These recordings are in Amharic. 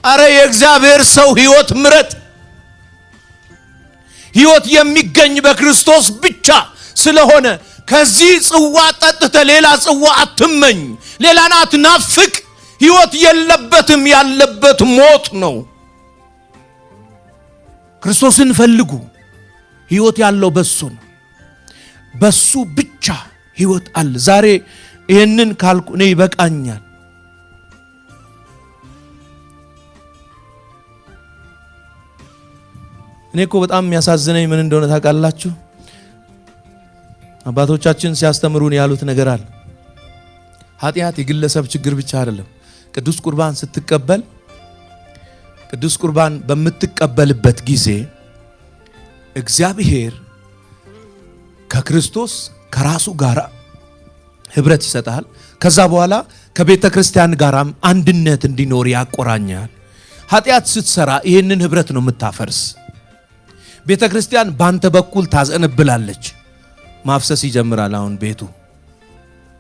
አረ የእግዚአብሔር ሰው ሕይወት ምረጥ። ሕይወት የሚገኝ በክርስቶስ ብቻ ስለሆነ ከዚህ ጽዋ ጠጥተህ ሌላ ጽዋ አትመኝ፣ ሌላን አትናፍቅ። ሕይወት የለበትም፣ ያለበት ሞት ነው። ክርስቶስን ፈልጉ። ሕይወት ያለው በሱ ነው። በሱ ብቻ ሕይወት አለ። ዛሬ ይህንን ካልኩ እኔ ይበቃኛል። እኔ እኮ በጣም የሚያሳዝነኝ ምን እንደሆነ ታውቃላችሁ? አባቶቻችን ሲያስተምሩን ያሉት ነገር አለ። ኃጢአት የግለሰብ ችግር ብቻ አይደለም። ቅዱስ ቁርባን ስትቀበል፣ ቅዱስ ቁርባን በምትቀበልበት ጊዜ እግዚአብሔር ከክርስቶስ ከራሱ ጋር ህብረት ይሰጣል። ከዛ በኋላ ከቤተ ክርስቲያን ጋራም አንድነት እንዲኖር ያቆራኛል። ኃጢአት ስትሰራ ይህንን ህብረት ነው የምታፈርስ። ቤተ ክርስቲያን ባንተ በኩል ታዘንብላለች። ማፍሰስ ይጀምራል። አሁን ቤቱ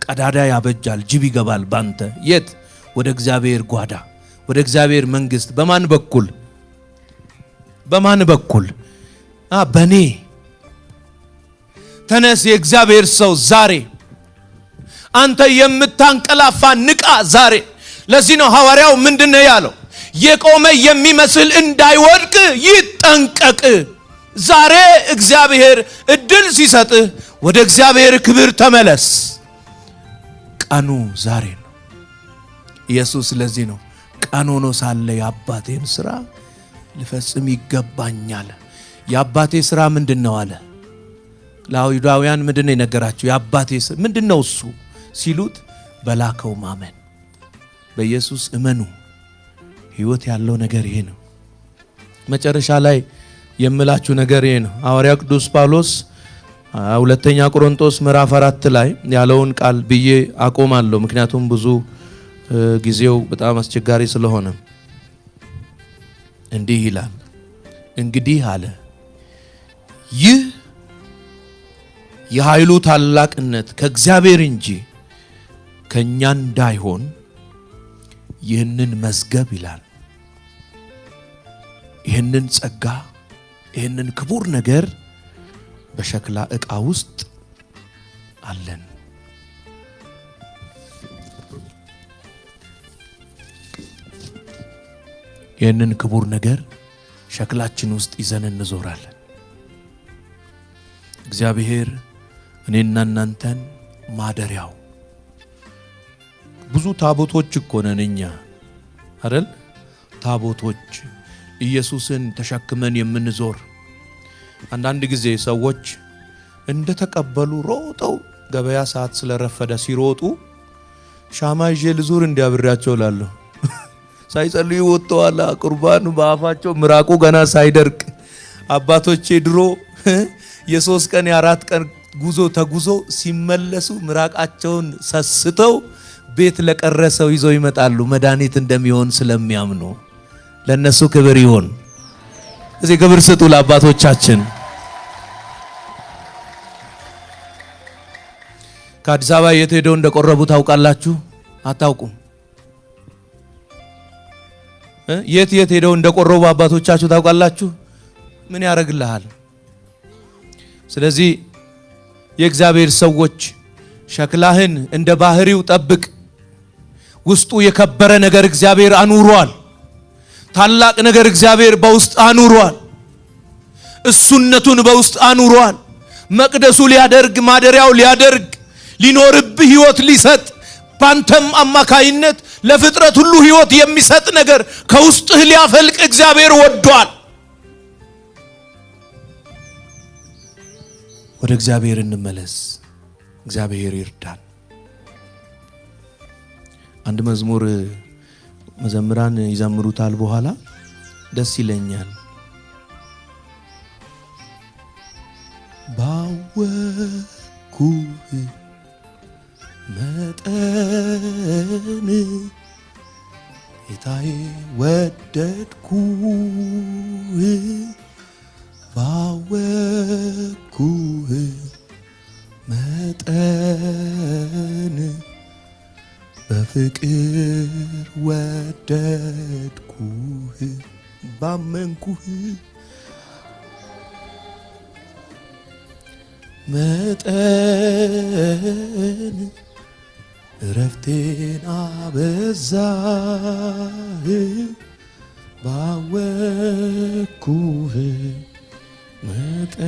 ቀዳዳ ያበጃል፣ ጅብ ይገባል ባንተ። የት? ወደ እግዚአብሔር ጓዳ፣ ወደ እግዚአብሔር መንግስት። በማን በኩል? በማን በኩል? በኔ። ተነስ የእግዚአብሔር ሰው ዛሬ አንተ የምታንቀላፋ ንቃ ዛሬ። ለዚህ ነው ሐዋርያው ምንድነው ያለው? የቆመ የሚመስል እንዳይወድቅ ይጠንቀቅ። ዛሬ እግዚአብሔር እድል ሲሰጥህ ወደ እግዚአብሔር ክብር ተመለስ። ቀኑ ዛሬ ነው። ኢየሱስ ለዚህ ነው ቀን ሆኖ ሳለ የአባቴን ስራ ልፈጽም ይገባኛል። የአባቴ ስራ ምንድን ነው አለ። ለአይሁዳውያን ምንድን ነው የነገራቸው? የአባቴ ስራ ምንድን ነው እሱ ሲሉት በላከው ማመን፣ በኢየሱስ እመኑ። ሕይወት ያለው ነገር ይሄ ነው። መጨረሻ ላይ የምላችሁ ነገር ይሄ ነው። ሐዋርያው ቅዱስ ጳውሎስ ሁለተኛ ቆሮንቶስ ምዕራፍ 4 ላይ ያለውን ቃል ብዬ አቆማለሁ። ምክንያቱም ብዙ ጊዜው በጣም አስቸጋሪ ስለሆነ እንዲህ ይላል። እንግዲህ አለ ይህ የኃይሉ ታላቅነት ከእግዚአብሔር እንጂ ከኛ እንዳይሆን ይህንን መዝገብ ይላል፣ ይህንን ጸጋ፣ ይህንን ክቡር ነገር በሸክላ ዕቃ ውስጥ አለን። ይህንን ክቡር ነገር ሸክላችን ውስጥ ይዘን እንዞራለን። እግዚአብሔር እኔና እናንተን ማደሪያው፣ ብዙ ታቦቶች እኮ ነን እኛ አይደል? ታቦቶች ኢየሱስን ተሸክመን የምንዞር። አንዳንድ ጊዜ ሰዎች እንደተቀበሉ ሮጠው ገበያ ሰዓት ስለረፈደ ሲሮጡ ሻማ ይዤ ልዙር እንዲያብሬያቸው እላለሁ። ሳይጸልዩ ወጥተዋል። ቁርባኑ በአፋቸው ምራቁ ገና ሳይደርቅ። አባቶቼ ድሮ የ3 ቀን የ4 ቀን ጉዞ ተጉዞ ሲመለሱ ምራቃቸውን ሰስተው ቤት ለቀረ ሰው ይዘው ይመጣሉ፣ መድኃኒት እንደሚሆን ስለሚያምኑ። ለነሱ ክብር ይሁን። እዚህ ክብር ስጡ ለአባቶቻችን። ከአዲስ አበባ የት ሄደው እንደቆረቡ ታውቃላችሁ? አታውቁም? የት የት ሄደው እንደቆረቡ አባቶቻችሁ ታውቃላችሁ? ምን ያደርግልሃል? ስለዚህ የእግዚአብሔር ሰዎች ሸክላህን እንደ ባህሪው ጠብቅ። ውስጡ የከበረ ነገር እግዚአብሔር አኑሯል። ታላቅ ነገር እግዚአብሔር በውስጥ አኑሯል። እሱነቱን በውስጥ አኑሯል። መቅደሱ ሊያደርግ፣ ማደሪያው ሊያደርግ፣ ሊኖርብህ ሕይወት ሊሰጥ፣ ባንተም አማካይነት ለፍጥረት ሁሉ ሕይወት የሚሰጥ ነገር ከውስጥህ ሊያፈልቅ እግዚአብሔር ወዷል። ወደ እግዚአብሔር እንመለስ። እግዚአብሔር ይርዳን። አንድ መዝሙር መዘምራን ይዘምሩታል በኋላ ደስ ይለኛል። ባወኩህ መጠን ጌታዬ ወደድኩህ፣ ባወኩህ መጠን በፍቅር ወደድኩህ ባመንኩህ መጠን እረፍቴን አበዛህ ባወቅኩህ መጠን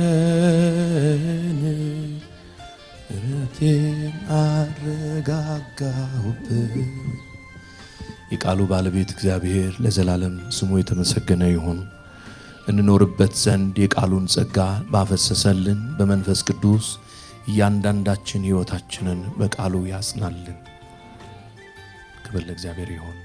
እረፍቴን አረጋጋሁብህ። የቃሉ ባለቤት እግዚአብሔር ለዘላለም ስሙ የተመሰገነ ይሁን። እንኖርበት ዘንድ የቃሉን ጸጋ ባፈሰሰልን በመንፈስ ቅዱስ እያንዳንዳችን ሕይወታችንን በቃሉ ያጽናልን። ክብር ለእግዚአብሔር ይሁን።